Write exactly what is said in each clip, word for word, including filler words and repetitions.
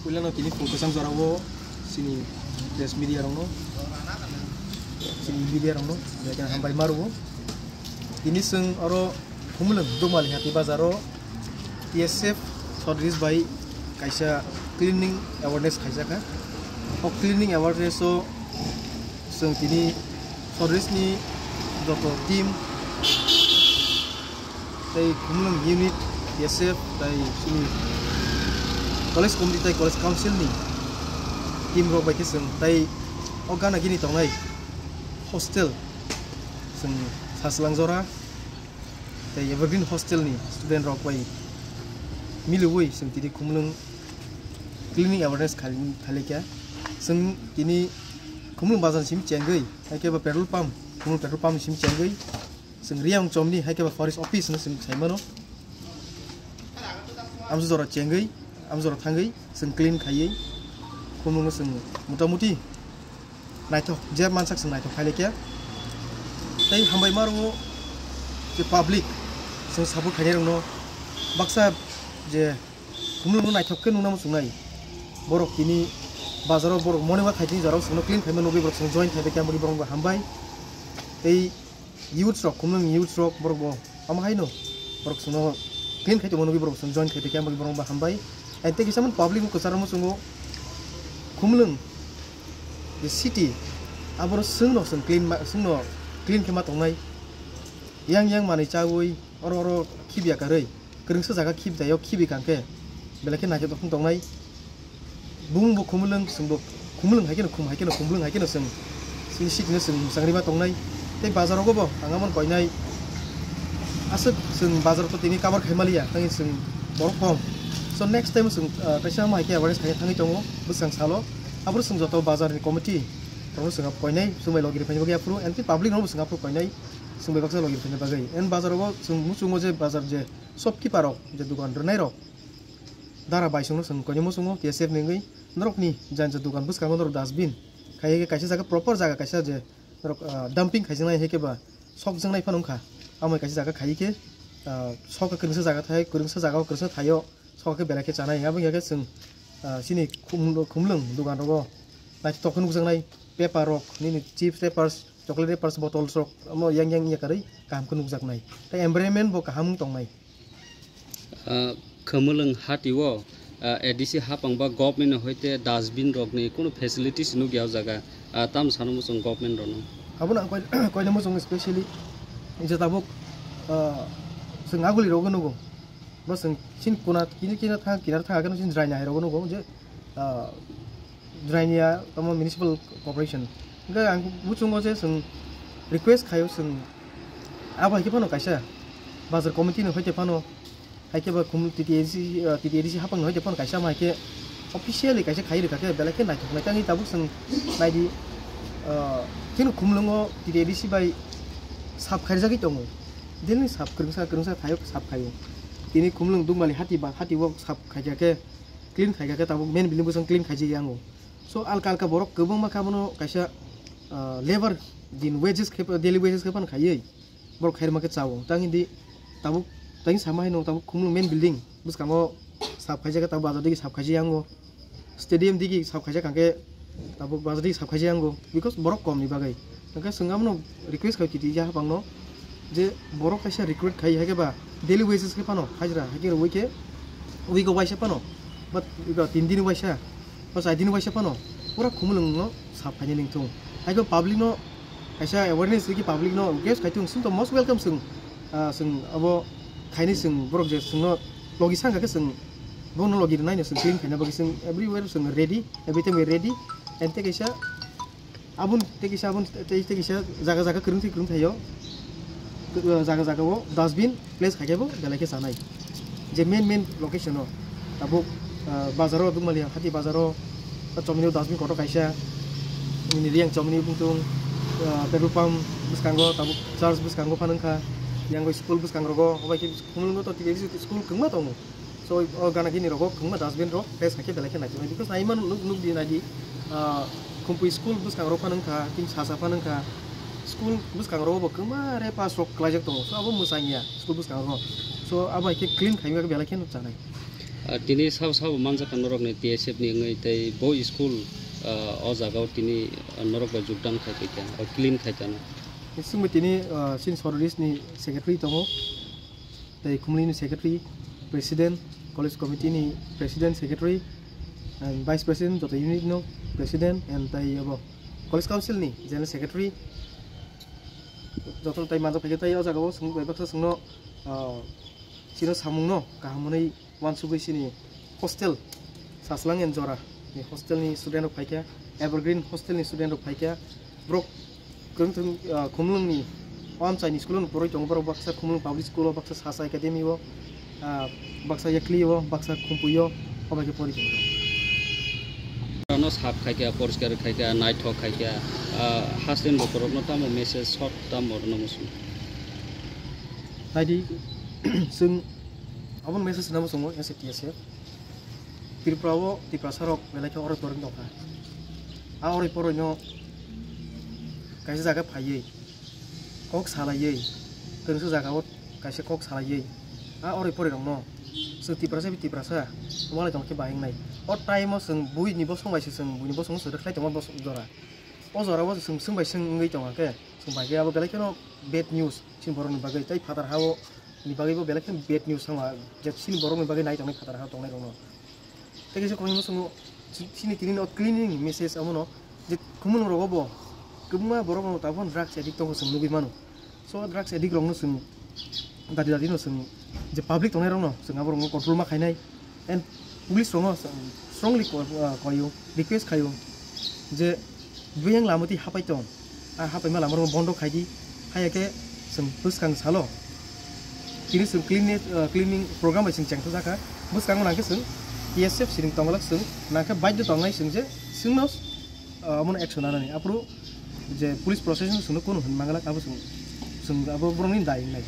Puilano tini phu kwchang jorao chini press media rokno, chini media rokno belai kheno hambai ma rwo. Tini chwng oro Khumulwng Dukmali Hati Bazar o T S F Sodris bai kaisa cleaning awareness khaijak kha. O cleaning awareness o chwng tini Sodris ni joto team tei Khumulwng unit, T S F, tei chini college committee tei college council ni team rok bai khe chwng tei o gana gini tongnai hostel chwng Saslang Jora tei Evergreen hostel ni student rok bai miliwi chwng tini Khumulwng cleaning awareness khali-, khalaikha. Chwng tini Khumulwng bazar ni simi chengwi, hai khe ba petrol pump, Khumulwng petrol pump ni simi chengwi, chwng Riyang chomni hai khe ba forest office no chwng sai mano. Amsa jora chengwi, amsa jora thangwi chwng clean khaiwi Khumulwng no chwng motamuti naithok, je mansak chwng naithok khailai khe. Tei hambai ma rwngo je public chwng support khainai rokno, baksa je Khumulwng no naithok khe nukna muchungnai. Borok tini bazar o borok morning walk khai tini jora o chwngno clean khaima nugwi borok chwng join khaibai khe, amoni borok bo hambai. Tei youths rok, Khumulwng youths rok borok bo omo haino borok chwngno clean khai tongma nugwi borok chwng join khaibai khe, amoni borok bo hambai. And tei kisa man public bo kwcharo muchungo Khumulwng je city, aboro chwngno chwng clean ma, chwngno clean khe ma tongnai. Yang yang manwi chawi oro oro khibya karwi. Kwrwngsa jaga khibjai o khibi kangkhe belai khe naikhe tongthok tongnai. Bumung bo Khumulwng, chwng bo Khumulwng hai kheno khum hai kheno Khumulwng hai kheno chwng chini city no chwng mwchangriba tongnai. Tei bazar rogo bo ang amon koinai aswk chwng bazar to tini cover khai maliya tangwi chwng borok kom. So next time chwng, ah, kaisa omo hai khe awareness khai thangwi tongo bwskang salo. Aboro chwng joto bazar ni committee rokno chwng abo koinai, chwng bai logi rwphaini bagwi aphuru, and tei public rokno bo chwng aphuru koinai, chwng bai baksa logi rwphaini bagwi. And bazar rogo chwng muchungo je bazar je shopkeeper rok, je dogan rwnai rok, dara bai chwngno chwng koinwi muchungo, T S F ni wngwi norokni jani je dogan bwskango norok dustbin khai kaisa jaga, proper jaga kaisa je norok, ah, dumping khaijaknai hai khe ba sokjaknai phano wngkha. Amo kaisa jaga khai khe, ah, sok kwrwngsa jaga thai, kwrwngsa jaga o kwrwngsa thaio sok khe belai khe chanai. Abo wngya khe chwng, ah, chini Khum-, Khumulwng dogan rogo naithotok khe nukjaknai paper rok, nini chips wrappers, chocolate wrappers, bottles rok, omo yang yang ya karwi kaham khe nukjaknai. Tei environment bo kaham wng tongnai. Ah, Khumulwng hati o, ah, A D C hapang ba government ni hoite dustbin rok ni kunu facilities nukya o jaga, ah, tam sano muchung government rok no. Abono ang koi-, koina muchung specially je tabuk, ah, chwng aguli rogo nugo. Bo chwng chini kuna kini kina thang, kinar thang, kini chini jraini hai rogo nugo je, ah, Jrainia tamo municipal corporation. Hingke ang muchungo je chwng request khaio chwng abo hai khe phano kaisa bazar committee ni hoite phano hai khe ba khum T T A D C, ah, T T A D C hapang ni hoite phano kaisa ma hai khe officially kaisa khai rwkha khe belai khe naithok nai tangwi tabuk chwng naidi, ah, chini Khumulwngo T T A D C bai sap kharijagwi tongo. Daily sap kwrwngsa kwrwngsa thaio sap khaio. Tini Khumulwng Dukmali hati ba hati o sap khaikha khe clean khaikha khe tabuk main building bwsang clean khaijagwi ango. So alka alka borok kwbangma khe abono kaisa, ah, labour din wages khe daily wages khe phano khaiwi borok khairokma khe chao. Tang hindi tabuk tang sama haino tabuk Khumulwng main building bwskango sap khaijak khe tabuk bazar digi sap khaijak yango. Stadium digi sap khaijak kangkhe tabuk bazar digi sap khaijak yango because borok kom ni bagwi. Hingke chwng abono request khai titi ya hapangno je borok kaisa recruit khai hai khe ba daily wages khe phano hajra hai khe rwui khe week o waisa phano ba tin din waisa ba char din waisa phano pura Khumulwng no sap khainai nangthung. Hai khe public no kaisa awareness rikhe public no request khai thung, chwng to most welcome chwng, ah, chwng abo khainai chwng borok je chwngno logi sangkha khe chwng bono logi rwnai no chwng clean khaina bagwi chwng everywhere chwng ready, every time we ready. And tei kaisa aboni tei kisa aboni tei tei kisa jaga jaga kwrwng twi kwrwng thaio. Kwrwng jaga jaga o dustbin place khai khe bo belai khe chanai. Je main main location o tabuk, ah, bazar o Dukmali hati bazar o chomni o dustbin kotor kaisa. Nini Riyang chomni bwtung, ah, petrol pump bwskango tabuk church bwskango phano wngkha. Yang bai school bwskang rogo obai khe Khumulwngo to tini school kwbangma tongo. So o gana gini rogo kwbangma dustbin rok bes hai khe belai khe naithoknai, because naimano nuk, nuk di naidi, ah, Khumpui school bwskang rok phano wngkha, tini sasa phano wngkha, school bwskang rogo bo kwbangma wrappers rok kwlaijak tongo, so abo mwchang ya school bwskang rogo, so abo hai khe clean khaima belai khe nuk chanai. Ah, tini sabo sabo manjakha norokni T S F ni wngwi tei bo school, ah, o jagao tini, ah, norok bai jogdan khai phaikha, o clean khai tano. Swngbai tini, ah, chini Sororish ni secretary tongo, tei Khumlini secretary, president, college committee ni president, secretary, and vice president, joto unit no president, and tei abo college council ni general secretary, joto tei manjak phaikha. Tei o jagao swngbai baksa swngno, ah, chini samungno kaham hwnwi uansugwi chini hostel Saslang and Jora ni hostel ni student rok phaikha, Evergreen hostel ni student rok phaikha, borok kwrwng, ah, Khumlwng ni o amchaini school o porwi tongo, borok baksa Khumlwng Public School o, baksa Sasa Academy o, ah, baksa Yakli o, baksa Khumpui o, obo khe porwi tongo. Ano sap khaikha, poriskar khaikha, naithok khaikha, ah, hasteni bokhorokno tamo message short tamo rwna muchung. Naidi, chwng aboni message rwna muchungo S A T S F. Tripura o Tiprasa rok belai khe oroi poroi tongkha. A oroi poroi no kaisa jaga phaiwi kok salaiwi, kwrwngsa jaga o kaisa kok salaiwi, a oroi poroi rok no chwng Tiprasa bai Tiprasa walai tong khe bahai wngnai. O time o chwng buini bosong bai se chwng buini bosong se rwkhlai tongma bosong jora. O jora o chwng swng bai swng wngwi tongkha khe chwng bai khe abo belai kheno bad news chini borok ni bagwi tei phatar ha o ni bagwi bo belai khe bad news wngkha, je chini borok ni bagwi nai tongnai phatar ha tongnai rok no. Tei kaisa kok hwnwi chwng chini tini no cleaning message amo no je Khumlwng rogo bo kwbangma borok rok tabuk drugs addict tongo chwng nugwi mano. So drugs addict rok no chwng dati dati no chwng je public tongnai rok no chwng abo rok no control ma khainai and police rok no chwng strongly ko-, ah, koyo request khayo je buyang lama twi hapai tong. A hapaima lama rok bondo khaidi, haiya khe chwng bwskang salo tini chwng clean, ah, cleaning program bai chwng chengsa jakha. Bwskango nangkhe chwng T S F siring tonglak chwng nangkhe baidyo tongnai chwng je chwngno, ah, omono action nanani. Aphuru je police protection chwngno kunu hwn manglak abo chwng, chwng abo borokni dai wngnai.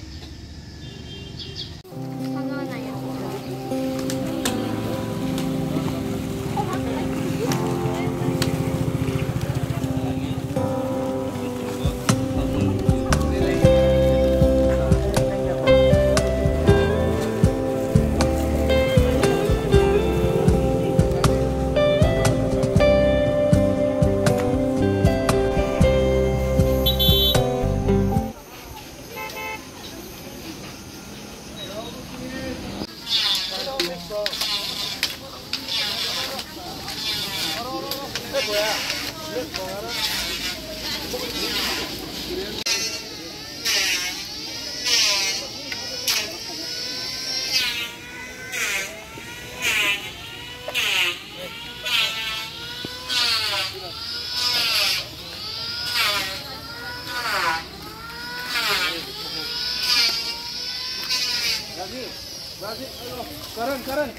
Karan, Karan.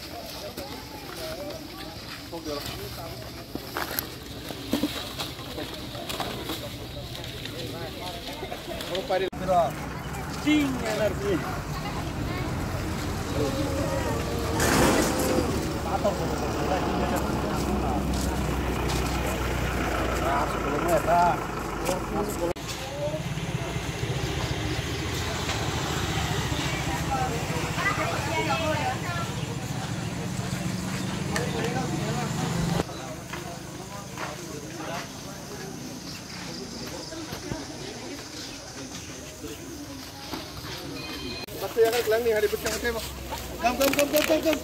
Sting energy. Gam, gam, gam, gam, gam, gam.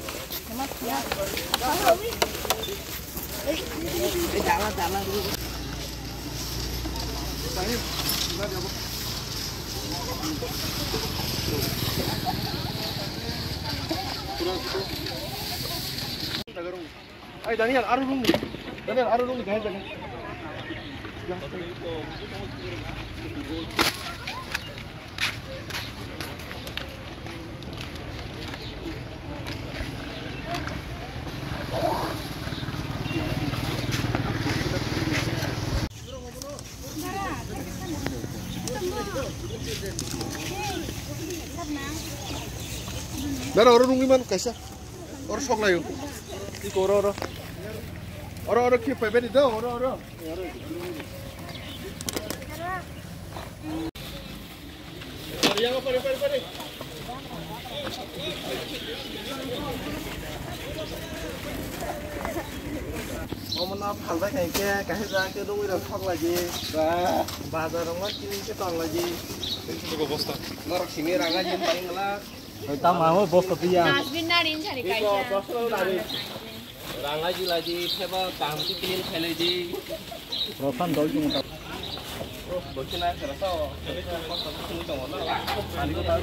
Ai, Daniel, aro rung ni. Daniel, aro rung ni, guys, Daniel. Dara, oro rungwi man kaisa. Oro sok layo. Iko oro, oro. Oro, oro, khi paibe di do, oro, oro. Yang apa, apa, apa, apa? Omono phalbai khai khe, kahijak khe rwui rok thok lai di. Bazar rok ma kini khe tong lai di. Norok simi rang lai di, pai ngala. Tam amo bosta piya. Dustbin na rin chari kaisa. Rang lai di, lai di, phebo kaham khe clean khai lai di. Rothan dol jing ta. Oh, bokhe na khera to. Kosto khe tongo na. Ani ko ta.